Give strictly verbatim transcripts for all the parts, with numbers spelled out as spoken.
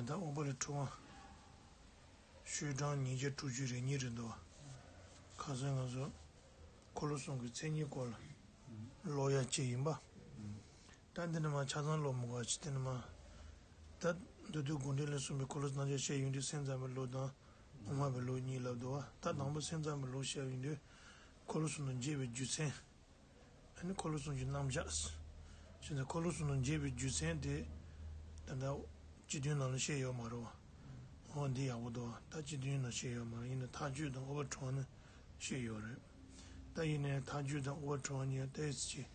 ད་ཨོ་པ་ལི་ཁྲི་དབང་ཤོག་གྲངས་ཉིས་བརྒྱ་དྲུག་ཅུ་རེ་གཉིས་རེད་འདུག་བ། ཁ་སང་ང་ཚོ་འཁོར་ལོ་གསུམ་གྱི་མཚན་ཉིད་སྐོར་ལ་ཀློག་ཡ་བྱས་ཡིན་པ། ད་འདི་ནས་མར་ཆ་ཚང་ཀློག་མི་དགོས་པ་བྱས། དེ་ནས་མར་ད་མདོ་སྟོད་དགོངས་འགྲེལ་ལ་གསུངས་པའི་འཁོར་ལོ་སྣང་ཆ་བཤད་ཡོང་དུས་སེམས་ཙམ་པའི་ལུགས་དང་དབུ་མ་པའི་ལུགས་གཉིས་ལབ་འདུག་བ། ད་དང་པོ་སེམས་ཙམ་པའི་ལུགས་བཤད་ཡོང་དུས་འཁོར་ལོ་གསུམ་དུ་འབྱེད་པའི་རྒྱུ་མཚན། ཨ་ནི་འཁོར་ལོ་གསུམ་གྱི་རྣམ་གཞག་ཟེར་ནས། འཁོར་ལོ་གསུམ་དུ་འབྱེད་པའི་རྒྱུ་མཚན་དེ་ད་ལྟ་སྤྱི་དོན་ནང་ལ་བཤད་ཡོད་མ་རེད་བ། འོ་འདི་ཡག་པོ་འདུག་བ། ད་སྤྱི་དོན་ནང་བཤད་ཡོད་མ་རེད། ཡིན་ན་མཐའ་དཔྱོད་དང་ཨོ་པ་ཁྲི་དབང་ནས་བཤད་ཡོད་རེད། ད་ཡིན་ནའི་མཐའ་དཔྱོད་དང་ཨོ་པ་ཁྲི་དབང་གཉིས་ཏོག་ཙམ་ཅིག་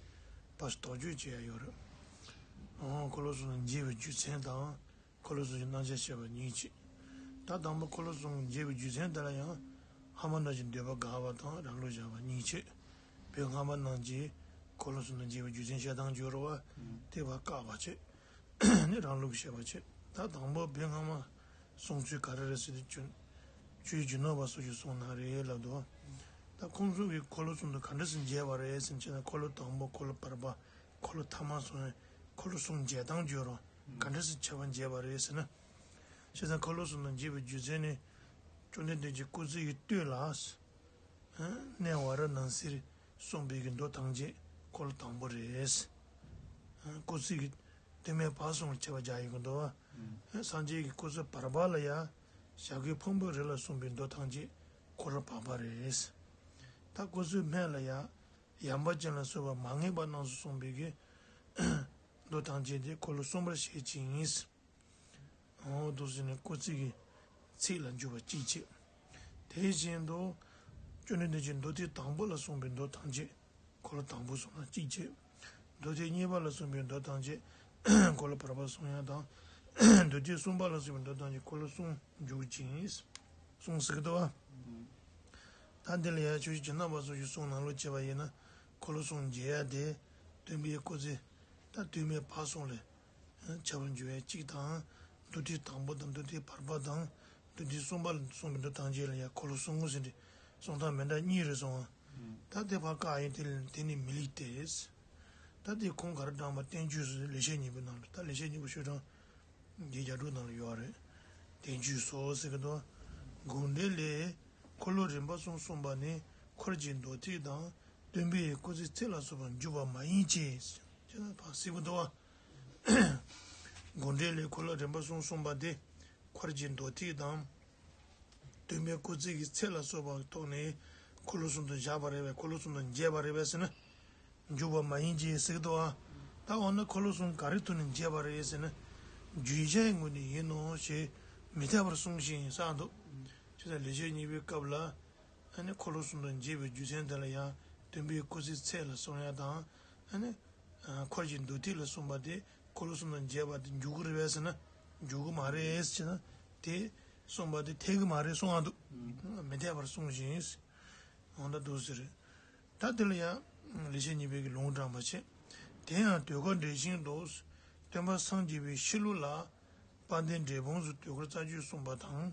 ཕར་དོགས་གཅོད་བྱེད་ཡ་ཡོད་རེད། འོ་འཁོར་ལོ་གསུམ་དུ་འབྱེད་པའི་རྒྱུ་མཚན་དང་། འཁོར་ལོ་གསུམ་གྱི་རྣམ་གཞག་བཤད་པ་གཉིས་བྱས། ད་དང་པོ་འཁོར་ལོ་གསུམ་འབྱེད་པའི་རྒྱུ་མཚན་དེ་ལ་ཡང་། ཧ་མ་ན་གྱི་འདོད་པ་དགག་པ་དང་རང་ལུགས་བཞག་པ་གཉིས་བྱས། བོད་སྔ་མ་རྣམས་ཀྱིས་འཁོར་ལོ་གསུམ་དུ་འབྱེད་པའི་རྒྱུ་མཚན་བཤད་སྟངས་བརྗོད་རོགས་པ། དེ་བར་བཀག་པ་བྱས། ནི་རང་ལུགས་བཤད་པ་བྱས། ད་དང་པོ་བོད་སྔ་མ་གསུང་ཚུལ་ག་རེ་རེད་ཟེར་དུས། ཆོས་རྗེ་རྗེ་ནོར་བ་སོགས་ཀྱིས་གསུངས་གནང་རེད་ལབ་འདུག་ད་ཁོང་ཚོ་གིས་འཁོར་ལོ་གསུམ་དུ་ག་འདྲ་སེ་འབྱེད་པ་རེད་ཟེར་བྱས་ན། འཁོར་ལོ་དང་པོ། འཁོར་ལོ་བར་པ། འཁོར་ལོ་ཐ་མ་སོགས་ནས་འཁོར་ལོ་གསུམ་འབྱེད་སྟངས་བརྗོད་རོགས། ག་འདྲ་སེ་ཁྱད་པར་འབྱེད་པ་རེད་ཟེར་ན། བྱས་ཙང་འཁོར་ལོ་གསུམ་དུ་འབྱེད་པའི་རྒྱུ་མཚན་ནི། བཅོམ་ལྡན་འདས་ཀྱིས་སྐུ་ཚེ་གི་སྟོད་ལ། གནས་ཝཱ་ར་ཎཱ་སིར་གསུངས་པའི་གི་མདོ་ཐམས་ཅད་འཁོར་ལོ་དང་པོ་རེད། སྐུ་ཚེ་གི་སྟོད་སྨད་བར་གསུམ་ལ་ཁྱབ་པ་རྒྱག་ཡོང་གི་འདུག་བ། སངས་རྒྱས་ཀྱི་སྐུ་ཚེ་བར་པ་ལ་ཡང་བྱ་རྒོད་ཕུང་པོའི་རི་ལ་གསུངས་པའི་མདོ་ཐམས་ཅད་འཁོར་ལོ་བར་པ་རེད། ད་སྐུ་ཚེ་སྨད་ལ་ཡང་ཡངས་པ་ཅན་ལ་སོགས་པ་མ་ངེས་པ་རྣམས་སུ་གསུངས་པའི་གི་མདོ་ཐམས་ཅད་དེ་འཁོར་ལོ་གསུམ་པར་བཤད་ཅིང་། འོ་འདུག་ཟེར་ནས་སྐུ་ཚེ་གི་ཚད་ལ་འཇུག་པ་གཅིག་བྱས། དེ་བཞིན་དུ་བཅོམ་ལྡན་འདས་ཀྱིས་མདོ་སྡེ་དང་པོ་ལ་གསུངས་པའི་མདོ་ཐམས་ཅད་འཁོར་ལོ་དང་པོ་གསུངས་ན་གཅིག་བྱས། མདོ་སྡེ་གཉིས་པ་ལ་གསུངས་པའི་མདོ་ཐམས་ཅད་འཁོར་ལོ་བར་པ་གསུང་ཡ་དང་། མདོ་སྡེ་གསུམ་པ་ལ་གསུངས་པའི་མདོ་ཐམས་ཅད་འཁོར་ལོ་གསུམ་འཇུག་ཅིང་གསུངས་ཟེར་གི་འདུག་བ། ད་འདི་ལ་ཡང་ཆོས་རྗེ་རྗེ་ནོར་བ་སོགས་ཀྱི་གསུང་ནང་ལོགས་བྱས་པ་ཡིན་ན། འཁོར་ལོ་གསུམ་འབྱེད་ཡ་དེ་སྟོན་པའི་སྐུ་ཚེ་ད་སྟོད་སྨད་བར་གསུམ་ལ་ཁྱབ་པར་འགྱུར་བའི་གཅིག་དང་། མདོ་སྡེ་དང་པོ་དང་མདོ་སྡེ་བར་པ་དང་། མདོ་སྡེ་གསུམ་པ་ལ་གསུངས་པའི་མདོ་ཐམས་ཅད་ལ་ཡང་འཁོར་ལོ་གསུམ་ཟེར་ཏེ་གསུང་སྟངས་མི་འདྲ་གཉིས་རེད་སོང་བ། ད་དེ་ཕར་བཀག་ཡིན། དེ་དེ་ནི་མི་ལེགས་ཏེ། ད་དེ་ཁུངས་ག་རེ་དྲངས་པ། བསྟན་བཅོས་སུ་ལེགས་བཤད་སྙིང་པོའི་ནང་ལ། ད་ལེགས་བཤད་སྙིང་པོ་ཤོག་གྲངས་བརྒྱད་བརྒྱ་དྲུག་ནང་ལ་ཡོད་རེད། བསྟན་བཅོས་སུ་ཟེར་གི་འདུག་དགོངས་འགྲེལ་ལས། འཁོར་ལོ་རིམ་པ་གསུམ་གསུངས་པ་ནི་འཁོར་གྱི་མདོ་ཐེག་དང་སྟོན་པའི་སྐུ་ཚེའི་ཚད་ལ་སོགས་པར་འཇུག་པ་མ་ཡིན་གྱི། ཅེས་ན་ཕར་གཟིགས་པ་འདུག་བ། དགོངས་འགྲེལ་ལས་འཁོར་ལོ་རིམ་པ་གསུམ་གསུངས་པ་དེ་འཁོར་གྱི་མདོ་ཐེག་དང་། སྟོན་པའི་སྐུ་ཚེ་གི་ཚད་ལ་སོགས་པའི་ཐོག་ནས་འཁོར་ལོ་གསུམ་དུ་བཞག་པ་རེད་པས། འཁོར་ལོ་གསུམ་དུ་འབྱེད་པ་རེད་པས་ཟེར་ན། འཇུག་པ་མ་ཡིན་གྱི་ཟེར་གི་འདུག་ཨ། ད་འོ་ན་འཁོར་ལོ་གསུམ་ག་རེའི་ཐོག་ནས་འབྱེད་པ་རེད་ཟེར་ན། བརྗོད་བྱའི་ངོས་ནས་ཡིན་ནོ་ཞེས་མི་འཐད་པར་གསུངས་ཤིང་གསུངས་འདུག་བྱས་ཙང་ལེགས་བཤད་སྙིང་པོའི་སྐབས་ལ། ཨ་ནི་འཁོར་ལོ་གསུམ་དུ་འབྱེད་པའི་རྒྱུ་མཚན་དེ་ལ་ཡང་སྟོན་པའི་སྐུ་ཚེའི་ཚད་ལ་གསུང་ཡ་དང་། ཨ་ནི་འཁོར་གྱི་མདོ་ཐེག་ལ་གསུངས་པ་དེ་འཁོར་ལོ་གསུམ་དུ་འབྱེད་པ་དེ་འཇུག་གི་རེད་པས་ཟེར་ན། འཇུག་གི་མ་རེད་ཟེར་ན། དེ་གསུངས་པ་དེ་འཐད་གི་མ་རེད་གསུངས་འདུག་མི་འཐད་པར་གསུངས་ཤིང་། འོ་ད་འདུག་ཟེར། ད་དེ་ལ་ཡང་ལེགས་བཤད་སྙིང་པོའི་གི་ལུང་དྲངས་པ་བྱས། དེ་ཡང་ཟློས་གར་འགྲེལ་ཆེན་དུ། སྟོན་པ་སངས་རྒྱས་པའི་ཤི་ལོ་ལ། དཔལ་ལྡན་འབྲས་སྤུངས་སུ་ཟློས་གར་རྩ་རྒྱུད་གསུངས་པ་དང་།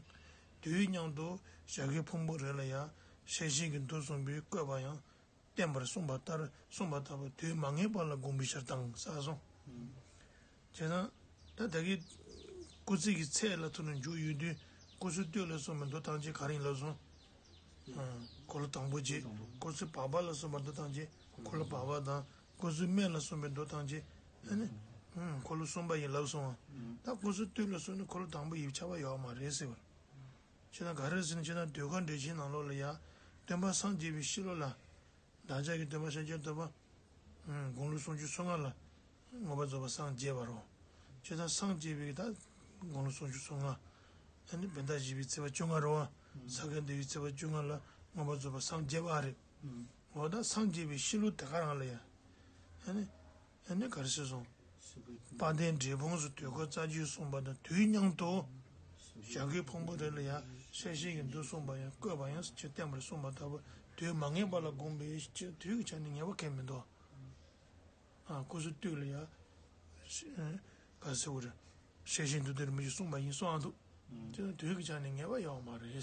དུས་མཉམ་དུ་བྱ་རྒོད་ཕུང་པོའི་རི་ལ་ཡང་གསལ་བྱེད་ཀྱི་མདོ་གསུངས་པས་བཀོད་པ་ཡང་བསྟན་པར་གསུངས་པ་ལྟར། གསུངས་པ་ལྟ་བུ་དུས་མ་ངེས་པ་ལ་དགོངས་པའི་ཕྱིར་དང་ཟེར་གསུངས། བྱས་ཙང་། ད་ད་གི་སྐུ་ཚེ་གི་ཚད་ལ་ཐུག་ནས་འཇུག་ཡོང་དུས། སྐུ་ཚེ་སྟོད་ལ་གསུངས་པའི་མདོ་ཐམས་ཅད་ག་རེ་ཡིན་ལབ་སོང་། འཁོར་ལོ་དང་པོ་བྱས། སྐུ་ཚེ་བར་པ་ལ་གསུངས་པའི་མདོ་ཐམས་ཅད་འཁོར་ལོ་བར་པ་དང་། སྐུ་ཚེ་སྨད་ལ་གསུངས་པའི་མདོ་ཐམས་ཅད་ཨ་ནི་འཁོར་ལོ་གསུམ་པ་ཡིན་ལབ་སོང་བ། ད་སྐུ་ཚེ་སྟོད་ལ་གསུངས་ནས་འཁོར་ལོ་དང་པོ་ཡིན་པའི་ཁྱབ་པ་ཡོད་མ་རེད་ཟེར་བ། བྱས་ཙང་ག་རེ་ཟེར་ན། བྱས་ཙང་ཟློས་གར་འགྲེལ་ཆེན་ནང་ལོགས་ལ་ཡང་། སྟོན་པ་སངས་རྒྱས་པའི་ཤི་ལོ་ལ། བདག་ཅག་གི་སྟོན་པ་ཤཱཀྱ་ཐུབ་པ། དགུང་ལོ་སུམ་ཅུ་སོ་ལྔ་ལ་མངོན་པར་རྫོགས་པར་སངས་རྒྱས་པ་རེད། བྱས་ཙང་སངས་རྒྱས་པའི་ད་དགུང་ལོ་སུམ་ཅུ་སོ་ལྔ། ཨ་ནི་བོད་ཟླ་བཞི་པའི་ཚེས་པ་བཅོ་ལྔ་རེད་བ། ས་ག་ཟླ་བའི་ཚེས་པ་བཅོ་ལྔ་ལ་མངོན་པར་རྫོགས་པར་སངས་རྒྱས་པ་རེད། འོ་ད་སངས་རྒྱས་པའི་ཤི་ལོ་དེ་ག་རང་ལ་ཡ། ཨ་ནི། ཨ་ནི་ག་རེ་ཟེར་སོང་། དཔལ་ལྡན་འབྲས་སྤུངས་སུ་ཟློས་གར་རྩ་རྒྱུད་གསུངས་པ་དང་དུས་མཉམ་དུ། བྱ་རྒོད་ཕུང་པོའི་རི་ལ་ཡང་གསལ་བྱེད་ཀྱི་མདོ་གསུངས་པ་ཡང་བཀོད་པ་ཡང་ཞེས་བསྟན་པར་གསུངས་པ་ལྟ་བུ་དུས་མ་ངེས་པ་ལ་དགོངས་པའི་ཕྱིར། དུས་ཀྱི་ཆ་ནས་ངེས་པ་གང་ཡང་མི་འདུག་ཨ། སྐུ་ཚེ་སྟོད་ལ་ཡང་། ག་རེ་ཟེར་དགོས་རེད། གསལ་བྱེད་མདོ་སྡེ་རིན་པོ་ཆེས་གསུངས་པ་ཡིན་གསུངས་འདུག་དེ་ནི་དུས་ཀྱི་ཆ་ནས་ངེས་པ་ཡོད་མ་རེད།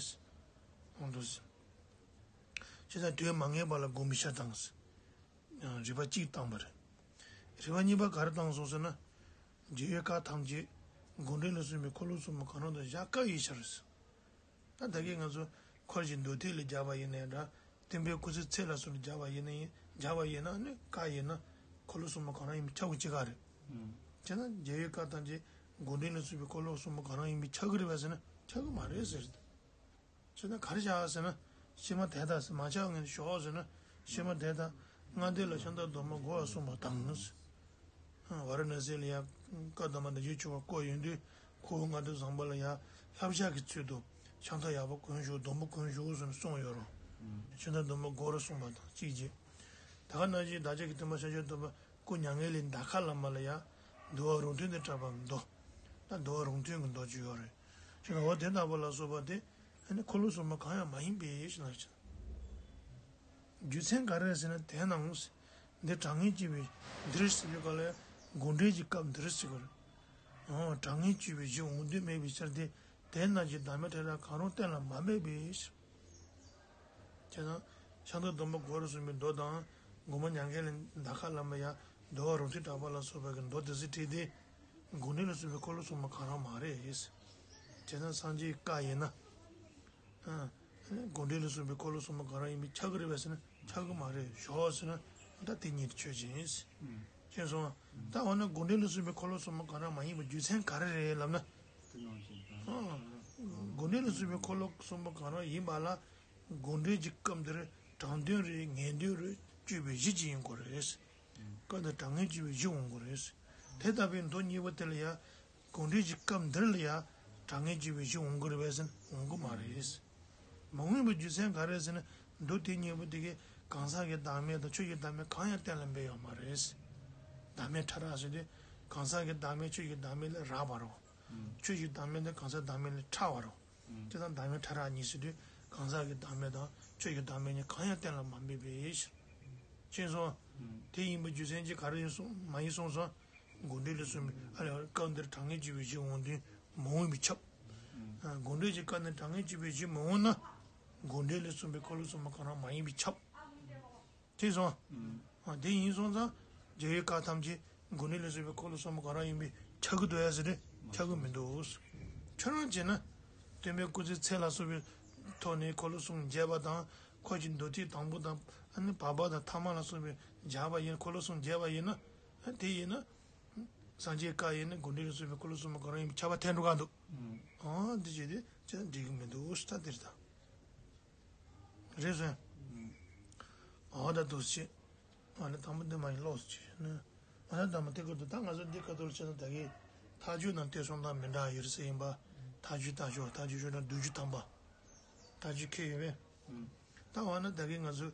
འོ་འདུག་ཟེར། བྱས་ཙང་དུས་མ་ངེས་པ་ལ་དགོངས་པའི་ཕྱིར་དང་ཟེར། རིགས་པ་གཅིག་བཏང་བ་རེད། རིགས་པ་གཉིས་པ་ག་རེ་བཏང་སོང་ཟེར་ན། རྒྱལ་བའི་བཀའ་ཐམས་ཅད་ དགོངས་འགྲེལ་ལ་གསུངས་པའི་འཁོར་ལོ་གསུམ་པོ་གང་རུང་དང་བཞག་དཀའ་བའི་ཕྱིར། ད་ད་གིན་ང་ཚོ་འཁོར་གྱི་མདོ་ཐེག་ལ་སྦྱར་བ་ཡིན་ནའི་འདྲ། སྟོན་པའི་སྐུ་ཚེ་ཚད་ལ་སོགས་ལ་སྦྱར་བ་ཡིན་ནའི་སྦྱར་བ་ཡིན་ན་ནི་བཀའ་ཡིན་ན་འཁོར་ལོ་གསུམ་པོ་གང་རུང་ཡིན་པས་ཁྱབ་ཀྱི་གཅིག་ག་རེད། བྱས་ན་རྒྱལ་བའི་བཀའ་ཐམས་ཅད་དགོངས་འགྲེལ་ལ་གསུངས་པའི་འཁོར་ལོ་གསུམ་པོ་གང་རུང་ཡིན་པས་ཁྱབ་ཀྱི་རེད་པས་ཟེར་ན་ཁྱབ་ཀྱི་མ་རེད་ཟེར། བྱས་ན་ག་རེ་བྱ་ཟེར་ན། ཕྱི་མ་དེ་དག་ཟེར་མ་ཆགས་ངན་ཞོག་ཟེར་ན། ཕྱི་མ་དེ་དག་སྔ་འདས་ལ་ཤིང་རྟ་སྡོང་པོ་འགོ་བར་གསུངས་པ་དང་། ཝཱ་ར་ཎ་སི་ལ་ཡ་བཀའ་གདམས་པ་བདག་གིས་ཆོས་པ་བསྐོར་ཡོང་དུས་ཁོ་བོ་སྔ་དྲོ་བཟང་པོ་ལ་ཡ་ལྷ་བཤགས་ཀྱི་ཚུལ་དུ་ཤིང་རྟ་ཡག་པོ་གོན་ཤོག་སྡོང་པོ་གོན་ཤོག་ཟེར་ནས་གསུངས་ཡོད་རུང་། ཤིང་རྟ་སྡོང་པོ་འགོ་བར་གསུངས་པ་དང་གཅིག་བྱས། ད་ག་ནང་བཞིན་བདག་ཅག་གི་སྟོན་པ་ཤཱཀྱ་ཐུབ་པ་སྐུ་མྱ་ངན་ལས་འདའ་ཁ་ལ་མ་ལ་ཡ་འདུལ་བ་རུང་སྟོན་དང་བྲལ་བའི་མདོ། ད་འདུལ་བ་རུང་སྟོན་གྱི་མདོ་ཅིག་ཡོད་རེད། ཅེས་འོ་དེ་ལྟ་བུ་ལ་སོགས་པ་དེ་ཨ་ནི་འཁོར་ལོ་གསུམ་པོ་གང་ཡང་མ་ཡིན་པའི་ཕྱིར་ན། རྒྱུ་མཚན་ག་རེ་ཟེར་ན་དེ་ནང་འདི་དྲང་ངེས་ཀྱི་བའི་འདིར་ཟེར་བའི་སྐབས་ལ་དགོངས་འགྲེལ་གྱི་སྐབས་འདིར་ཟེར་གི་རེད། འོ་དྲང་ངེས་ཀྱི་བའི་གཞི་འོང་དུས་མེད་པའི་ཕྱིར་ཏེ། དེ་རྣམས་ཀྱི་བདག་མེད་ཕྲ་རགས་གང་རུང་གཏན་ལ་མ་སྨེས་པའི་ཕྱིར། བྱས་ན། ཤིང་རྟ་སྡོང་པོ་འགོ་བར་གསུངས་པའི་མདོ་དང་། མགོན་པོ་མྱ་ངན་ལས་འདའ་ཁ་ལ་མ་ལ་ཡ་འདུལ་བ་རུང་སྟོན་དྲག་པོ་ལ་སོགས་པའི་གི་མདོ་དེ་ཚོའི་གྲས་དེ། དགོངས་འགྲེལ་ལ་གསུངས་པའི་འཁོར་ལོ་གསུམ་པོ་གང་རུང་མ་རེད། བྱས་ན་སངས་རྒྱས་བཀའ་ཡིན་ན། དགོངས་འགྲེལ་ལ་གསུངས་པའི་འཁོར་ལོ་གསུམ་པོ་གང་རུང་ཡིན་པས་ཁྱབ་ཀྱི་རེད་པས་ཟེར་ན་ཁྱབ་ཀྱི་མ་རེད་ཞོག་ཟེར་ན་ད་དེ་ཉིད་ཆོས་ཅན། ཤེས་སོང་། ད་འོ་ན་དགོངས་འགྲེལ་ལ་གསུངས་པའི་འཁོར་ལོ་གསུམ་པོ་གང་རུང་མ་ཡིན་པའི་རྒྱུ་མཚན་ག་རེ་རེད་ལབ་ན། དགོངས་འགྲེལ་ལ་གསུངས་པའི་འཁོར་ལོ་གསུམ་པོ་གང་རུང་ཡིན་པ་ལ། དགོངས་འགྲེལ་གྱི་སྐབས་འདིར་དྲང་དོན་རེད་ངེས་དོན་རེད་དཔྱོད་པའི་གཞི་ཅིག་ཡིན་དགོས་རེད། སྐབས་འདིར་དྲང་ངེས་དཔྱོད་པའི་གཞི་འོང་དགོས་རེད། དེ་ལྟ་བུའི་མདོ་གཉིས་པོ་དེ་ལ་ཡང་། དགོངས་འགྲེལ་གྱི་སྐབས་འདིར་ལ་ཡང་དྲང་ངེས་དཔྱོད་པའི་གཞི་འོང་གི་རེད་པས་ཟེར་ན་འོང་གི་མ་རེད། མ་འོངས་པའི་རྒྱུ་མཚན་ག་རེ་ཟེར་ན་མདོ་དེ་གཉིས་པོ་དེ་གས་གང་ཟག་གི་བདག་མེད་དང་ཆོས་ཀྱི་བདག་མེད་གང་ཡང་གཏན་ལ་འབེབས་ཡོད་མ་རེད། བདག་མེད་ཕྲ་རགས་ཟེར་དུས་གང་ཟག་གི་བདག་མེད་ཆོས་ཀྱི་བདག་མེད་ལས་རགས་པ་རེད། ཆོས་ཀྱི་བདག་མེད་དེ་གང་ཟག་བདག་མེད་ལས་ཕྲ་བ་རེད། དེ་དང་བདག་མེད་ཕྲ་རགས་གཉིས་ཟེར་དུས་གང་ཟག་གི་བདག་མེད་དང་ཆོས་ཀྱི་བདག་མེད་གཉིས་གང་ཡང་གཏན་ལ་མ་འབེབས་པའི་ཕྱིར། ཅེས་སོ། དེ་ཡིན་པའི་རྒྱུ་མཚན་གྱིས་ག་རེ་ཡིན་གསུངས་མ་ཡིན་གསུངས་སོ། དགོངས་འགྲེལ་ལས་གསུངས་པའི་ཨ་ལས་སྐབས་འདིར་དྲང་ངེས་དཔྱོད་པའི་གཞི་འོང་དུས་མ་འོངས་པས་ཁྱབ། དགོངས་འགྲེལ་གྱི་སྐབས་ནས་དྲང་ངེས་དཔྱོད་པའི་གཞི་མ་འོངས་ན། དགོངས་འགྲེལ་ལས་གསུངས་པའི་འཁོར་ལོ་གསུམ་པོ་གང་རུང་མ་ཡིན་པས་ཁྱབ། དེ་སོང་། ཨ་དེ་ཡིན་སོང་ཙང་རྒྱལ་བའི་བཀའ་ཐམས་ཅད་དགོངས་འགྲེལ་ལས་གསུངས་པའི་འཁོར་ལོ་གསུམ་པོ་གང་རུང་ཡིན་པས་ཁྱབ་ཀྱི་འདུག་ཡ་ཟེར་ཏེ་ཁྱབ་ཀྱི་མི་འདུག་ཁྱོད་རང་བྱས་ན། སྟོན་པའི་སྐུ་ཚེ་ཚད་ལ་སོགས་པའི་ཐོག་ནས་འཁོར་ལོ་གསུམ་འབྱེད་པ་དང་འཁོར་གྱི་མདོ་ཐེག་དང་པོ་དང་ཨ་ནི་བར་པ་དང་ཐ་མ་ལ་སོགས་པའི་སྦྱར་བ་ཡིན་འཁོར་ལོ་གསུམ་འབྱེད་པ་ཡིན་ན། དེ་ཡིན་ན། སངས་རྒྱས་བཀའ་ཡིན་ན་དགོངས་འགྲེལ་ལས་གསུངས་པའི་འཁོར་ལོ་གསུམ་པོ་གང་རུང་ཡིན་པས་ཁྱབ་པ་འཐད་འགྲོ་ག་འདུག་ཨང་འདི་བྱས་ཏེ་ཁྱེད་འགྲིག་གི་མི་འདུག་ད་དེ་རེད་ད། རེད་སོང་། ཨོ་ད་འདུག་སེ། ཨ་ནི་དང་པོ་འདི་མ་ཡིན་ལོག་སུ་བྱས་ནས། ཨ་ནི་དང་པོ་དེ་ཀ་འདུག་ད་ང་ཚོ་འདི་ཀ་འདུག་བྱས་ན་ད་གི་མཐའ་དཔྱོད་ནང་དེ་སོང་དང་མི་འདྲ་ཡོད་རེད་ཟེར་ཡིན་པ། མཐའ་དཔྱོད་ལྟ་ཞོག་མཐའ་དཔྱོད་ཤོད་ན་བདུན་ཅུ་ཐམ་པ། མཐའ་དཔྱོད་ཁེལ་ཡོད་པས། ད་འོ་ན་ད་གི་ང་ཚོ།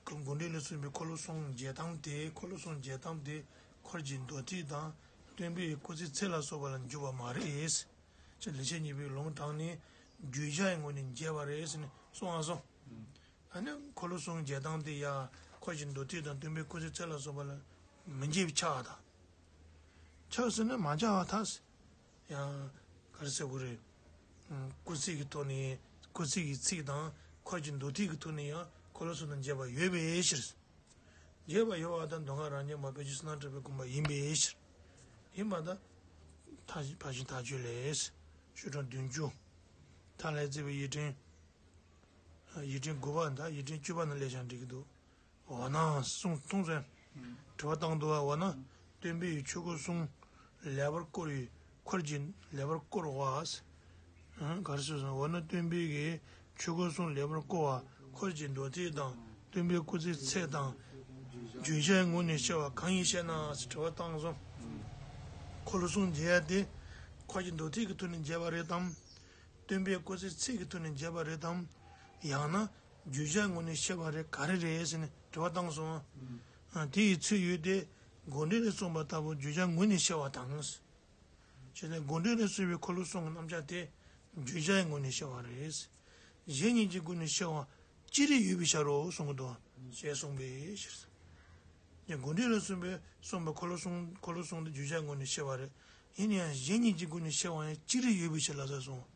དགོངས་འགྲེལ་ལས་གསུངས་པའི་འཁོར་ལོ་གསུམ་འབྱེད་སྟངས་དེ་འཁོར་ལོ་གསུམ་འབྱེད་སྟངས་དེ་འཁོར་གྱི་མདོ་ཐེག་དང་སྟོན་པའི་སྐུ་ཚེ་ཚད་ལ་སོགས་པ་ལ་འཇུག་པ་མ་རེད། ཅེས་ལེགས་བཤད་སྙིང་པོའི་ལུང་དྲངས་ནས་བརྗོད་བྱའི་ངོས་ནས་འབྱེད་པ་རེད་ཟེར་ནས་གསུངས་པ་སོང་། ཨ་ནི་འཁོར་ལོ་གསུམ་འབྱེད་སྟངས་དེ་ཡང་འཁོར་གྱི་མདོ་ཐེག་དང་སྟོན་པའི་སྐུ་ཚེ་ཚད་ལ་སོགས་པ་ལ་མི་འབྱེད་པའི་ཆ་དང་། ཆགས་ཟེར་ན་མ་ཆགས་པར་ཐལ། ཡང་ག་རེ་ཟེར་དགོས་རེད། སྐུ་ཚེ་གི་ཐོག་ནས་སྐུ་ཚེ་གི་ཚིག་དང་འཁོར་གྱི་མདོ་ཐེག་གི་ཐོག་ནས་ཡང་འཁོར་ལོ་གསུམ་དང་འབྱེད་པ་ཡོད་པའི་ཕྱིར། འབྱེད་པ་ཡོད་པ་དང་མདོ་སྔགས་རབ་སྙན་མ་བོད་ཀྱི་བསོད་ནམས་གྲགས་པའི་དགོངས་པ་ཡིན་པའི་ཕྱིར། ཡིན་པ་དང་། མཐའ་བཞི་ཕར་ཕྱིན་མཐའ་དཔྱོད་ལས། ཤོག་གྲངས་བདུན་ཅུ། མཐའ་ལས་བརྩིས་པའི་ཡིག་ཕྲེང་། ཡིག་ཕྲེང་དགུ་པ་དང་ཡིག་ཕྲེང་བཅུ་པ་ནང་སླེབས་ཀྱང་འགྲིག་གི་འདུག་འོ་ན་གསུངས་གསུངས་ཟེར། དྲི་བ་བཏང་འདུག་བ་འོ་ན། སྟོན་པའི་ཆོས་སྐུ་གསུང་ལེགས་པར་བསྐོར་བའི་འཁོར་གྱིས་ལེགས་པར་བསྐོར་བ། ག་རེ་ཟེར་སོང་འོ་ན་སྟོན་པའི་གི་ཆོས་སྐུ་གསུང་ལེགས་པར་བསྐོར་བ་འཁོར་གྱི་མདོ་ཐེག་དང་སྟོན་པའི་སྐུ་ཚེ་ཚད་དང་། བརྗོད་བྱའི་ངོས་ནས་ཤེས་པ་གང་ཡིན་ཤེ་ན་ཟེར་དྲི་བ་བཏང་སོང་། འཁོར་ལོ་གསུམ་འབྱེད་ཡ་དེ་འཁོར་གྱི་མདོ་ཐེག་གི་ཐོག་ནས་འབྱེད་པ་རེད་དམ། སྟོན་པའི་སྐུ་ཚེ་ཚིག་གི་ཐོག་ནས་འབྱེད་པ་རེད་དམ། ཡང་ན་བརྗོད་བྱ་ངོས་ནས་ཤེས་པ་རེད་ག་རེ་རེད་ཟེར་ནས་དྲི་བ་བཏང་སོང་། ཨ་དེ་ཡི་ཚུལ་ཡོད་དེ། དགོངས་འགྲེལ་ལས་གསུངས་པ་ལྟ་བུ་བརྗོད་བྱ་ངོས་ནས་ཤེས་པ་དང་། བྱས་ནས་དགོངས་འགྲེལ་ལས་གསུངས་པའི་འཁོར་ལོ་གསུམ་གྱི་རྣམ་གཞག་དེ་བརྗོད་བྱའི་ངོས་ནས་ཤེས་པ་རེད། གཞན་གཉིས་ཀྱི་སྒོ་ནས་ཤེས་པ་ཅི་རིགས་ཡོད་པའི་ཕྱིར་རོ་གསུང་གི་འདུག་ཞེས་གསུངས་པའི་ཕྱིར། ཡང་དགོངས་འགྲེལ་ལ་གསུངས་པའི་གསུངས་པའི་འཁོར་ལོ་གསུམ་འཁོར་ལོ་གསུམ་དེ་བརྗོད་བྱའི་ངོས་ནས་ཤེས་པ་རེད། ཡིན་ན་ཡང་གཞན་གཉིས་ཀྱི་སྒོ་ནས་ཤེས་པ་ཡང་ཅི་རིགས་ཡོད་པའི་ཕྱིར་ལ་ཟེར་གསུངས།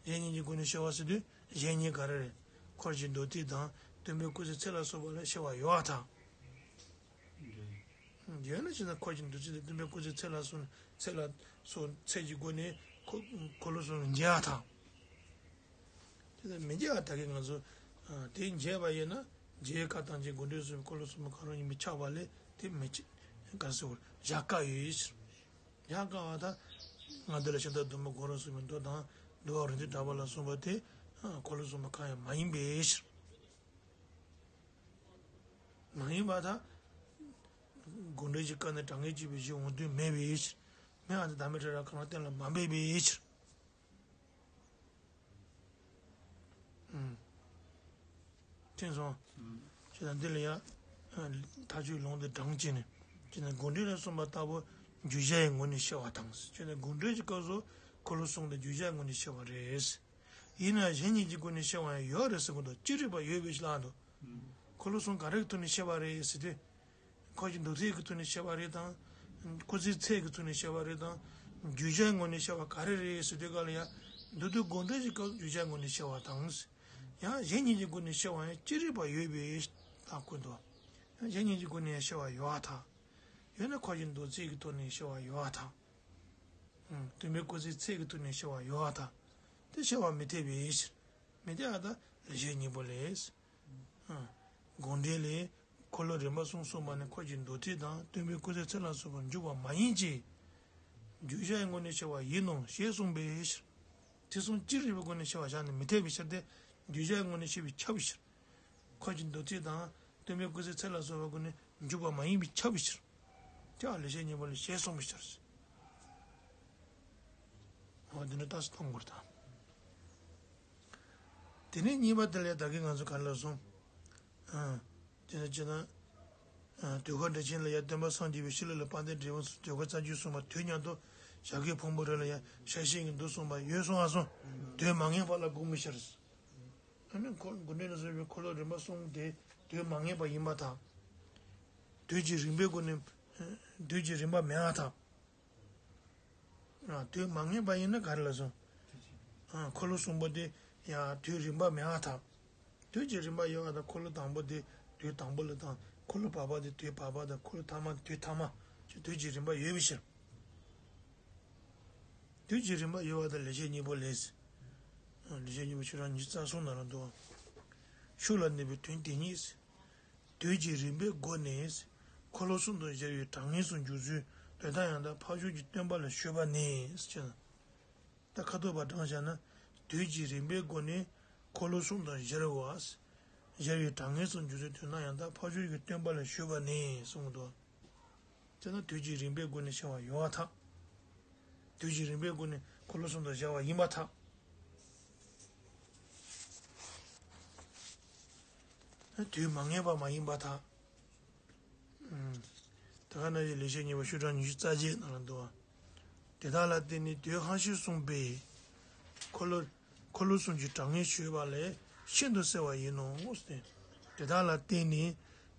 གཞན་གཉིས་ཀྱི་སྒོ་ནས་ཤེས་པ་ཟེར་དུས་གཞན་གཉིས་ག་རེ་རེད། འཁོར་གྱི་མདོ་ཐེག་དང་སྟོན་པའི་སྐུ་ཚེ་ཚད་ལ་སོགས་པ་ལ་ཤེས་པ་ཡོད་པར་ཐལ། ཡོད་ན་ཅི་ན་འཁོར་གྱི་འདུ་བྱེད་དེ་སྟོན་པའི་སྐུ་ཚེ་ཚད་ལ་སོགས་ཚད་ལ་སོགས་ཚད་ཀྱི་སྒོ་ནས་འཁོར་འཁོར་ལོ་གསུམ་འཇལ་བ་དང་། དེ་ལ་མི་འཇལ་བ་ད་གིན་ང་ཚོ་དེ་འཇལ་བ་ཡིན་ན་འཇལ་བའི་བཀའ་བཏང་ཅིང་སྒོམ་འགྲོས་སུ་འཁོར་ལོ་གསུམ་པོ་གང་རུང་ཡིན་པས་ཁྱབ་པ་ལས་དེ་མི་འཇལ་ག་ཟེར་བར་བཞག་དཀའ་ཡོད་ཕྱིར། བཞག་དཀའ་བ་དང་། ང་འདི་ལ་ཤིང་རྟ་གདོང་པ་སྒོམ་རབ་གསུམ་པོའི་མདོ་དང་འདུལ་བ་རིག་འཛིན་གྲགས་པ་ལ་སོགས་པ་དེ་འཁོར་ལོ་གསུམ་པོ་གང་ཡང་མ་ཡིན་པའི་ཕྱིར། མ་ཡིན་པ་དང་། སྒོམ་འགྲོས་ཀྱི་སྐབས་ནས་དྲང་ངེས་གཅིག་པའི་གཞི་འོང་དོན་མེད་པའི་ཕྱིར། མེད་པ་དེ་བདག་མེད་ཕྲ་རགས་གང་རུང་གཏན་ལ་མ་འབེབས་པའི་ཕྱིར། ཨུམ། མཁྱེན་སོང་། ཨུམ། ཁྱེད་དང་འདི་ལ་ཡང་། མཐའ་དཔྱོད་ལུང་དེ་དྲངས་བྱས་ནས། ཁྱེད་ནས་སྒོམ་འགྲོས་ལ་གསུངས་པ་ལྟ་བུ་རྒྱུ་གཞི་ཡི་ངོས་ནས་བཤད་པ་དང་། ཁྱེད་ནས་སྒོམ་འགྲོས་ཀྱི་སྐབས་སུ་འཁོར་ལོ་གསུམ་དེ་རྒྱུ་གཞི་ཡི་ངོས་ནས་བཤད་པ་རེད། ཡིན་ན་གཞན་གཉིས་ཀྱི་སྒོ་ནས་བཤད་པ་ཡང་ཡོད་རེད་ཟེར་གི་འདུག་ཅི་རིགས་པ་ཡོད་པའི་ཕྱིར་ལབ་འདུག་འཁོར་ལོ་གསུམ་ག་རེ་གི་ཐོག་ནས་བཤད་པ་རེད་ཟེར་དུས། འཁོར་གྱི་འདུ་ཚད་ཀྱི་ཐོག་ནས་བཤད་པ་རེད་དང་། སྐུ་ཚེའི་ཚད་ཀྱི་ཐོག་ནས་བཤད་པ་རེད་དང་། རྒྱུ་གཞིའི་ངོས་ནས་བཤད་པ་ག་རེ་རེད་ཟེར་དུས་ག་ལ་ཡང་། མདོར་བསྡུས་སྒོམ་འགྲོས་ཀྱི་སྐབས་རྒྱུ་གཞིའི་ངོས་ནས་བཤད་པ་དང་། ཡང་གཞན་གཉིས་ཀྱི་སྒོ་ནས་བཤད་པ་ཡང་ཅི་རིགས་པ་ཡོད་པའི་ལྟ་སྐོར་དུ། ཡང་གཞན་གཉིས་ཀྱི་སྒོ་ནས་བཤད་པ་ཡོད་པར་ཐལ། ཡོད་ན་འཁོར་གྱི་འདུ་ཚད་ཀྱི་ཐོག་ནས་བཤད་པ་ཡོད་པར་ཐལ། སྟོན་པའི་སྐུ་ཚེའི་ཚད་ཀྱི་ཐོག་ནས་བཤད་པ་ཡོད་པར་ཐལ། དེ་བཤད་པ་མི་འཐད་པའི་ཕྱིར། མི་འཐད་པ་དང་ལེགས་བཤད་སྙིང་པོ་ལས། སྒོམ་འགྲོས་ལས། འཁོར་ལོ་རིམ་པ་གསུམ་གསུངས་པ་ནི་འཁོར་གྱི་འདུ་ཚད་དང་སྟོན་པའི་སྐུ་ཚེའི་ཚད་ལ་སོགས་པར་འཇུག་པ་མ་ཡིན་གྱི། རྒྱུ་གཞིའི་ངོས་ནས་བཤད་པ་ཡིན་ནོ་ཞེས་གསུངས་པའི་ཕྱིར། དེ་གསུམ་ཅི་རིགས་པའི་སྒོ་ནས་བཤད་པ་བཞག་ནས་མི་འཐད་པའི་ཕྱིར་ཏེ། རྒྱུ་གཞིའི་ངོས་ནས་བཤད་པས་ཁྱབ་པའི་ཕྱིར། འཁོར་གྱི་འདུ་ཚད་དང་སྟོན་པའི་སྐུ་ཚེའི་ཚད་ལ་སོགས་པའི་སྒོ་ནས་འཇུག་པ་མ་ཡིན་པས་ཁྱབ་པའི་ཕྱིར། དེ་ཡང་ལེགས་བཤད་སྙིང་པོ་ལས་ཞེས་གསུངས་པའི་ཕྱིར། འོ་འདི་འདྲ་རྟགས་སུ་མཐོང་དགོས་དང་། དེ་ནས་གཉིས་པ་དེ་ལ་ད་གིན་ང་ཚོ་ག་རེ་ལབ་སོང་། ཨ། དེ་ནས་ཅི་ན། ཨ། ཟློས་གར་འགྲེལ་ཆེན་ལ་ཡང་སྟོན་པ་སངས་རྒྱས་པའི་ཤི་ལ་ལ་དཔལ་ལྡན་འབྲས་སྤུངས་སུ་ཟློས་གར་རྩ་རྒྱུད་གསུངས་པ་དུས་མཉམ་དུ་ཞྭ་གི་ཕུང་པོ་རེ་ལ་ཡང་ཞྭ་ཤེས་ཀྱི་མདོ་གསུངས་པ་ཡོད་སོང་ཨ་སོང་། དུས་མ་ངེས་པ་ལ་དགོངས་པའི་ཕྱིར། ཨ་ནི་འཁོར་སྒོམ་འགྲོས་ལ་སོགས་པའི་འཁོར་ལོ་རིམ་པ་གསུམ་དེ་དུས་མ་ངེས་པ་ཡིན་པར་ཐལ། དུས་ཀྱི་རིམ་པའི་སྒོ་ནས། དུས་ཀྱི་རིམ་པ་མེད་པར་ཐལ། ཨ། དུས་མ་ངེས་པ་ཡིན་ན་ག་རེ་ལབ་སོང་། ཨ། འཁོར་ལོ་གསུམ་པོ་དེ་ཡང་དུས་རིམ་པ་མེད་པར་ཐལ། དུས་ཀྱི་རིམ་པ་ཡོད་པ་དང་འཁོར་ལོ་དང་པོ་དེ་དུས་དང་པོ་ལ་དང་འཁོར་ལོ་བར་པ་དེ་དུས་བར་པ་དང་འཁོར་ལོ་ཐ་མ་དུས་ཐ་མ་ཅེས་དུས་ཀྱི་རིམ་པ་ཡོད་པའི་ཕྱིར། དུས་ཀྱི་རིམ་པ་ཡོད་པ་དང་ལེགས་བཤད་སྙིང་པོ་ལས། ཨ། ལེགས་བཤད་སྙིང་པོ་ཆོས་གྲགས་ཉི་ཤུ་རྩ་གསུམ་ནང་ལ་འདུག་ཤུགས་ལ་གནས་པའི་དོན་དེ་ཉིད། དུས་ཀྱི་རིམ་པའི་སྒོ་ནས་འཁོར་ལོ་གསུམ་དུ་སྦྱར་བའི་གྲངས་ངེས་སུ་འཇུག་ཚུལ་དོན་དམ་ཡང་དག་འཕགས་ཆོས་ཀྱི་སྟོན་པ་ལ་ཞུས་པ་ནི་ཟེར། ད་ཁ་ཐུག་པ་དྲངས་བཞག་ན། དུས་ཀྱི་རིམ་པའི་སྒོ་ནས་འཁོར་ལོ་གསུམ་དུ་སྦྱར་བ། སྦྱར་བའི་གྲངས་ངེས་སུ་འཇུག་ཚུལ་དོན་དམ་ཡང་དག་འཕགས་ཆོས་ཀྱི་སྟོན་པ་ལ་ཞུས་པ་ནི་གསུངས་འདུག་དེས་ན་དུས་ཀྱི་རིམ་པའི་སྒོ་ནས་བཤད་པ་ཡོད་པར་ཐལ། དུས་ཀྱི་རིམ་པའི་སྒོ་ནས་འཁོར་ལོ་གསུམ་དུ་སྦྱར་བ་ཡིན་པར་ཐལ། དུས་མ་ངེས་པ་མ་ཡིན་པར་ཐལ། ཨུམ། དེ་ག་ན་ཡི་ལེགས་བཤད་སྙིང་པོ་ཤོག་གྲངས་ཉི་ཤུ་རྩ་བརྒྱད་ནང་ལ་འདུག་པ། དེ་དག་ལ་བརྟེན་ནས་དུས་འཕངས་ཕྱིར་གསུངས་པས། འཁོར་ལོ། འཁོར་ལོ་གསུམ་གྱི་གྲངས་ངེས་ཞུས་པ་ལས་ཤིན་ཏུ་གསལ་བ་ཡིན་ནོ། དེ་དག་ལ་བརྟེན་ནས་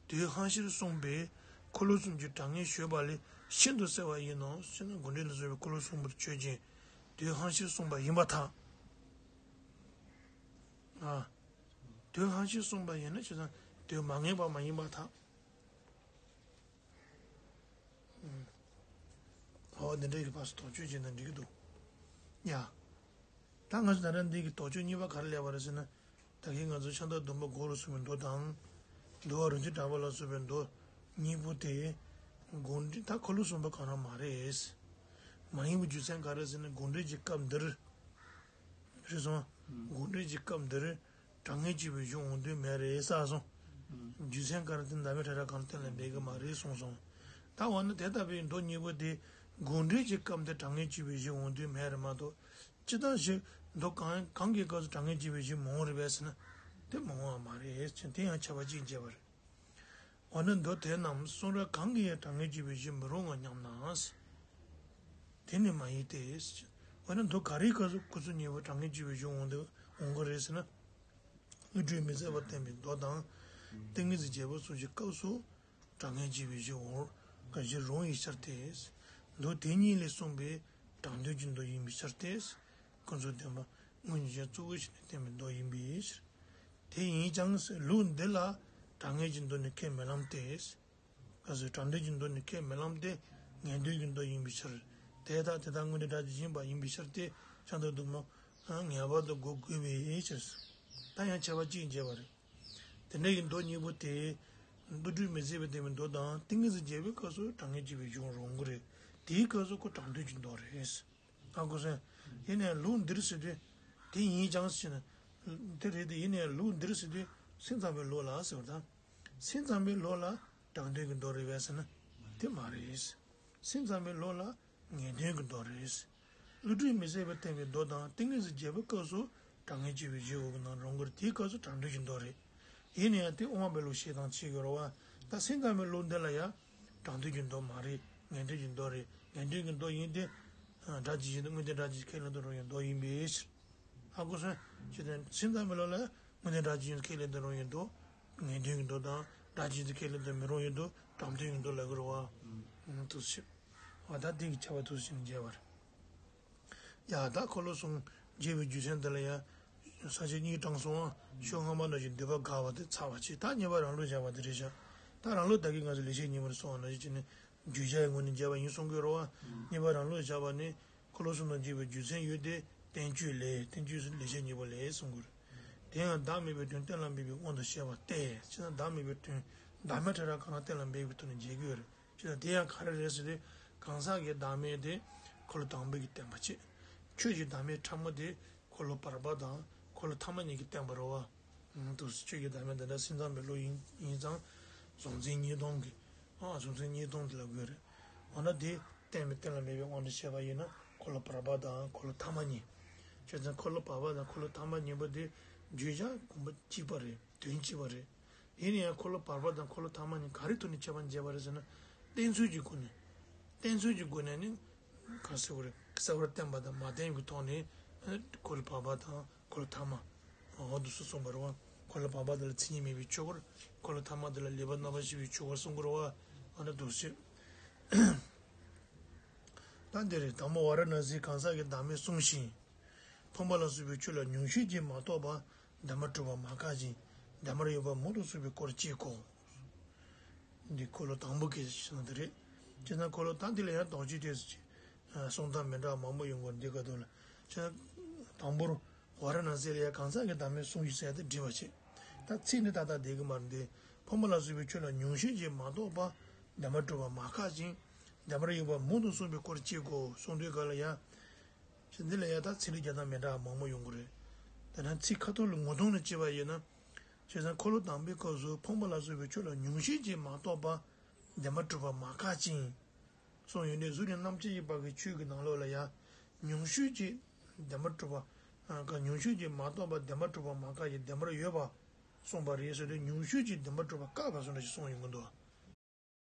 དུས་འཕངས་ཕྱིར་གསུངས་པས་འཁོར་ལོ་གསུམ་གྱི་གྲངས་ངེས་ཞུས་པ་ལས་ཤིན་ཏུ་གསལ་བ་ཡིན་ནོ། ཞེ་ན་སྒོམ་འགྲོས་ལ་སོགས་པའི་འཁོར་ལོ་གསུམ་པོ་ཆོས་ཅན། དུས་འཕངས་ཕྱིར་གསུངས་པ་ཡིན་པར་ཐལ། ཨ། དུས་འཕངས་ཕྱིར་གསུངས་པ་ཡིན་ན་ཆོས་དང་དུས་མ་ངེས་པ་མ་ཡིན་པར་ཐལ། ཨོ་འདི་འདྲ་ཡི་ཕར་ཚུར་དོགས་གཅོད་བྱས་ན་འགྲིག་གི་འདུག་ཡ། ད་ང་ཚོ་ད་ལྟ་འདི་གི་དོགས་གཅོད་གཉིས་པ་ག་རེ་སླེབས་པ་རེད་ཟེར་ན། ད་གིན་ང་ཚོ་ཤིང་རྟ་གདོང་པ་སྒོམ་རབ་གསུམ་པའི་མདོ་དང་། འདུལ་བ་རིག་འཛིན་གྲགས་པ་ལ་སོགས་པའི་མདོ་གཉིས་པོ་དེ། སྒོམ་འགྲོས་ད་འཁོར་ལོ་གསུམ་པོ་གང་རང་མ་རེད། མ་ཡིན་པའི་རྒྱུ་མཚན་ག་རེ་ཟེར་ན་སྒོམ་འགྲོས་ཀྱི་སྐབས་འདིར། རེད་སོང་། སྒོམ་འགྲོས་ཀྱི་སྐབས་འདིར་གྲངས་ངེས་གཅིག་པའི་གཞི་འོང་དོན་མེད་རེད་ཟེར་སོང་། རྒྱུ་མཚན་ག་རེ་དེ་བདག་མེད་ཕྲ་རགས་གང་གཏན་ལ་འབེབས་ཀྱི་མ་རེད་གསུངས་སོང་། ད་འོ་ན་དེ་ལྟ་བུའི་མདོ་གཉིས་པོ་དེ་སྒོམ་འགྲོས་ཀྱི་སྐབས་འདིར་གྲངས་ངེས་གཅིག་པའི་གཞི་འོང་དོན་མེད་རེད་མ་གཏོགས། ཅི་ལྟར་ཞིག་མདོ་གང་གང་གི་སྐབས་སུ་གྲངས་ངེས་གཅིག་པའི་གཞི་མི་འོང་རེད་པས་ཟེར་ན། དེ་མི་འོང་བ་མ་རེད་ཅེས་དེ་ཡང་ཁྱབ་པ་གཅིག་བྱས་པ་རེད། འོ་ན་མདོ་དེ་རྣམས་གསུང་རབ་གང་གིས་ཡང་གྲངས་ངེས་གཅིག་པའི་གཞི་མི་རུང་ངོ་སྙམ་ན། དེ་ནི་མ་ཡིན་ཏེ། འོ་ན་མདོ་ག་རེའི་སྐབས་སུ་ཁོ་ཚོ་གཉིས་པོ་གྲངས་ངེས་གཅིག་པའི་གཞི་འོང་དུ་འོང་གི་རེད་ཟེར་ན། རྔོག་སྒྲོན་མི་ཟད་པ་བསྟན་པའི་མདོ་དང་། ཏིང་ངེ་འཛིན་རྒྱས་པ་སོགས་ཀྱི་སྐབས་སུ་གྲངས་ངེས་གཅིག་པའི་གཞི་འོང་གི་གཞི་རུང་བའི་ཕྱིར་ཏེ། མདོ་དེ་གཉིས་ལས་གསུངས་པའི་དྲང་དོན་གྱི་མདོ་ཡིན་པའི་ཕྱིར་ཏེ། ཀུན་རྫོབ་བདེན་པ་དངོས་གཉིས་ཀྱང་གཙོ་བོ་བྱས་ནས་བསྟན་པའི་མདོ་ཡིན་པའི་ཕྱིར། དེ་ཡིན་ཀྱང་ལུགས་འདི་ལ་གྲངས་ངེས་ཀྱི་མདོ་ནི་ཁས་མི་ལེན་ཏེ། ག་ཟེར་དྲང་དོན་གྱི་མདོ་ནི་ཁས་མི་བླངས་ཏེ། ངེས་དོན་གྱི་མདོ་ཡིན་པའི་ཕྱིར། དེ་དག་དེ་དག་དངོས་འདས་སྒྲ་གཅིག་ཡིན་པ་ཡིན་པའི་ཕྱིར་ཏེ། ཤིན་ཏུ་སྡུག་བསྔལ་ངེས་པར་དུ་འགོག་དགོས་པའི་ཕྱིར། ད་ཡང་ཁྱད་པར་གཅིག་འབྱེད་པ་རེད། དེ་འདྲ་ཡི་མདོ་གཉིས་པོ་དེ། བློ་གྲོས་མི་ཟད་པས་བསྟན་པའི་མདོ་དང་ཏིང་ངེ་འཛིན་རྒྱས་པའི་སྐབས་སུ་དྲང་ངེས་སྐྱེ་བའི་གཞུང་རུང་གི་རེད། དེའི་སྐབས་སུ་ཁོ་དྲང་དོན་གྱི་མདོ་རེད། ཧ་གོ་སོང་། ཡིན་ནའི་ལུགས་འདིར་ཟེར་དུས། དེ་ཡིན་ཀྱང་ཟེར་ན། དེ་རེད་དེ་ཡིན་ནའི་ལུགས་འདིར་ཟེར་དུས་སེམས་ཙམ་པའི་ལུགས་ལ་ཟེར་བ་དང་། སེམས་ཙམ་པའི་ལུགས་ལ་དྲང་དོན་གྱི་མདོ་རེད་པས་ཟེར་ན། དེ་མ་རེད། སེམས་ཙམ་པའི་ལུགས་ལ་ངེས་དོན་གྱི་མདོ་རེད། བློ་གྲོས་མི་ཟད་པས་བསྟན་པའི་མདོ་དང་ཏིང་ངེ་འཛིན་རྒྱས་པའི་སྐབས་སུ་དྲང་ངེས་སྐྱེ་བའི་གཞུང་འོག་གི་ནང་རུང་གི་རེད། དེའི་སྐབས་སུ་དྲང་དོན་གྱི་མདོ་རེད། ཡིན་ན་ཡང་དེ་དབུ་མ་པའི་ལུགས་བཤད་སྟངས་གཅིག་ཡོད་རེད་བ། ད་སེམས་ཙམ་པའི་ལུགས་འདི་ལ་ཡང་། དྲང་དོན་གྱི་མདོ་མ་རེད། ངེས་དོན་གྱི་མདོ་རེད། ངེས་དོན་གྱི་མདོ་ཡིན་ཏེ། སྒྲ་ཇི་བཞིན་དུ་དངོས་བསྟན་སྒྲ་ཇི་བཞིན་ཁས་ལེན་དུ་རུང་བའི་མདོ་ཡིན་པའི་ཕྱིར། ཧ་གོ་སོང་། ཅི་སྟེ་སེམས་ཙམ་པའི་ལུགས་ལ་དངོས་བསྟན་སྒྲ་ཇི་བཞིན་ཁས་ལེན་དུ་རུང་བའི་མདོ། ངེས་དོན་གྱི་མདོ་དང་སྒྲ་ཇི་བཞིན་ཁས་ལེན་དུ་མི་རུང་བའི་མདོ། དྲང་དོན་གྱི་མདོ་ལབ་དགོས་རེད་བ། འདུག་སེ་བྱས། འོ་ད་འདི་གི་ཁྱད་པར་འདུག་སེ་བྱས་ནས་འབྱེད་པ་རེད། ཡ་ད་འཁོར་ལོ་གསུམ་འབྱེད་པའི་རྒྱུ་མཚན་འདི་ལ་ཡ། ས་བཅད་གཉིས་དྲངས་སོང་ཨ། ཤོག་སྔ་མ་ནང་བཞིན་འདུས་པ་དགག་པ་དེ་ཚར་བ་བྱས། ད་གཉིས་པ་རང་ལུགས་བཞག་པ་དེ་རེད་ཤག་ད་རང་ལུགས་ད་གིན་ང་ཚོ་ལེགས་བཤད་སྙིང་པོར་སོང་བ་ནང་བཞིན་བྱས་ནས་བརྗོད་བྱ་ཡི་ངོས་ནས་འབྱེད་པ་ཡིན་གསུང་གི་ཡོད་རེད་བ། གཉིས་པ་རང་ལུགས་བཞག་པ་ནི་འཁོར་ལོ་གསུམ་དང་འབྱེད་པའི་རྒྱུ་མཚན་ཡོད་དེ། བསྟན་བཅོས་ལས། བསྟན་བཅོས་སུ་ལེགས་བཤད་སྙིང་པོ་ལས་གསུང་གི་ཡོད་རེད། དེ་ཡང་བདག་མེད་པའི་དོན་གཏན་ལ་འབེབས་པའི་དབང་དུ་བྱས་པ་སྟེ། ཅེ་ན་བདག་མེད་པའི་དོན་བདག་མེད་ཕྲ་རགས་གང་རུང་གཏན་ལ་འབེབས་པའི་ཐོག་ནས་འབྱེད་ཀྱི་ཡོད་རེད། ཅེས་དང་དེ་ཡང་ག་རེ་རེད་ཟེར་ཏེ། གང་ཟག་གི་བདག་མེད་དེ་འཁོར་ལོ་དང་པོ་གིས་བསྟན་པ་བྱས། ཆོས་ཀྱི་བདག་མེད་ཕྲ་མོ་དེ་འཁོར་ལོ་བར་པ་དང་འཁོར་ལོ་ཐ་མ་གཉིས་ཀྱིས་བསྟན་པ་རེད་བ། འདུག་སེ་ཆོས་ཀྱི་བདག་མེད་དེ་འདྲ་སེམས་ཙམ་པའི་ལུགས་ཡིན་ཡིན་ཙང་། གཟུང་འཛིན་གཉིས་སྟོང་གི། ཨ་གཟུང་འཛིན་གཉིས་སྟོང་དེ་ལ་དགོས་རེད། འོ་ན་དེ་གཏན་མེད་གཏན་ལ་མེད་པའི་དབང་དུ་བྱས་པ་ཡིན་ན་འཁོར་ལོ་བར་པ་དང་འཁོར་ལོ་ཐ་མ་གཉིས། བྱས་ཙང་འཁོར་ལོ་བར་པ་དང་འཁོར་ལོ་ཐ་མ་གཉིས་པོ་དེ་བརྗོད་བྱ་དགོངས་པ་གཅིག་པ་རེད། དོན་གཅིག་པ་རེད། ཡིན་ན་ཡང་འཁོར་ལོ་བར་པ་དང་འཁོར་ལོ་ཐ་མ་གཉིས་ག་རེ་ཐོག་ནས་ཁྱད་པར་འབྱེད་པ་རེད་ཟེར་ན། བསྟན་ཚུལ་གྱི་སྒོ་ནས། བསྟན་ཚུལ་གྱི་སྒོ་ནས་ནི། ག་ཟེར་བ་རེད། གསལ་བར་བསྟན་པ་དང་མ་བསྟན་གྱི་ཐོག་ནས། འཁོར་ལོ་བར་པ་དང་འཁོར་ལོ་ཐ་མ། འོ་འདུག་སེ་གསུངས་པ་རེད་བ། འཁོར་ལོ་བར་པ་དེ་ལ་མཚན་ཉིད་མེད་པའི་ཆོས་སྐོར། འཁོར་ལོ་ཐ་མ་དེ་ལ་ལེགས་པར་རྣམ་པར་ཤེས་པའི་ཆོས་སྐོར་གསུང་གི་རེད་བ། འོ་ན་འདུག་སེ། ད་འདི་རེད། དང་པོ་ཝཱ་ར་ཎ་སིའི་གང་ཟག་གི་བདག་མེད་གསུངས་ཤིང་། ཕོངས་པ་ལ་སོགས་པའི་ཆོས་ལ་ཉུང་ཤས་ཀྱིས་མ་རྟོགས་པར་བདེན་པར་གྲུབ་པ་མ་བཀག་ཅིང་བདེན་པར་ཡོད་པ་མང་དུ་གསུངས་པའི་སྐོར་གཅིག་གོ། འདི་འཁོར་ལོ་དང་པོ་གི་གསུང་དེ་རེད། བྱས་ཙང་འཁོར་ལོ་ད་འདི་ལ་ཡང་དོགས་གཅོད་དེ་གསུང་སྟངས་མི་འདྲ་བ་མང་པོ་ཡོང་གི་རེད། འདི་ག་དུས་ལ། བྱས་ཙང་དང་པོར་ཝཱ་ར་ཎ་སི་ལ་ཡང་གང་ཟག་གི་བདག་མེད་གསུངས་ཤིང་ཟེར་ཏེ་འགྲེལ་པ་བྱས། ད་ཚིག་འདི་ཏག་ཏག་བསྡད་ཀྱི་མ་རེད་དེ། ཕོངས་པ་ལ་སོགས་པའི་ཆོས་ལ་ཉུང་ཤས་ཀྱིས་མ་རྟོགས་པར་བདེན་པར་གྲུབ་པ་མ་བཀག་ཅིང་བདེན་པར་ཡོད་པ་མང་དུ་གསུངས་པའི་སྐོར་གཅིག་གོ་གསུང་དུས་ག་ལ་ཡང་། ཞེས་འདི་ལ་ཡང་ད་ཚིག་ལེགས་རྒྱག་སྟངས་མི་འདྲ་བ་མང་པོ་ཡོང་གི་རེད། དེ་ན་ཚིག་ཁ་ཐོག་ལ་ངོ་གདོང་ནས་བྱས་པ་ཡིན་ན། བྱས་ཙང་འཁོར་ལོ་དང་པོའི་སྐབས་སུ་ཕོངས་པ་ལ་སོགས་པའི་ཆོས་ལ་ཉུང་ཤས་ཀྱིས་མ་རྟོགས་པར་བདེན་པར་གྲུབ་པ་མ་བཀག་ཅིང་། གསུངས་ཡོད་ནས་གཟུགས་ནས་རྣམ་མཁྱེན་གྱི་བར་གྱི་ཆོས་ཀྱི་ནང་ལོགས་ལ་ཡང་། ཉུང་ཤས་ཀྱིས་བདེན་པར་གྲུབ་པ། ཉུང་ཤས་ཀྱིས་མ་རྟོགས་པར་བདེན་པར་གྲུབ་པ་མ་བཀག་ཅིང་བདེན་པར་ཡོད་པ། གསུངས་པ་རེད་ཟེར་དུས་ཉུང་ཤས་ཀྱིས་བདེན་པར་གྲུབ་པ་བཀག་པ་སོགས་འདྲ་ཞིག་གསུངས་ཡོང་གི་འདུག